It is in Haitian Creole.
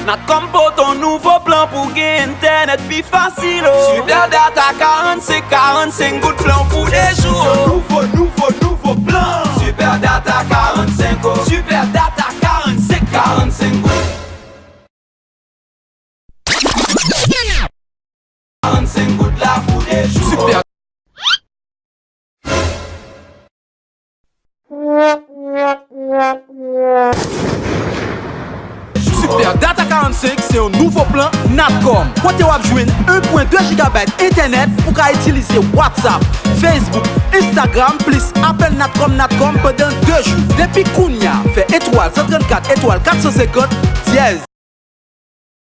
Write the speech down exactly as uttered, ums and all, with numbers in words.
Natcom pote yon nouvo plan pou gen entènèt pi fasil, o. Super Data karannsenk, karannsenk goud plan pou de jou, o. Nouvo, nouvo, nouvo plan. Super Data karannsenk, o. Super Data karannsenk, karannsenk goud. Karannsenk goud la pou de jou. Super. Super Data karannsenk se yon nouvo plan Natcom, kote w ap jwenn en pwen de gigabyte entènèt pou ka itilize WhatsApp, Facebook, Instagram, plis apèl Natcom, Natcom pandan de jou. Depi kounya, fè etwal san trannkat etwal kat san senkant dyèz.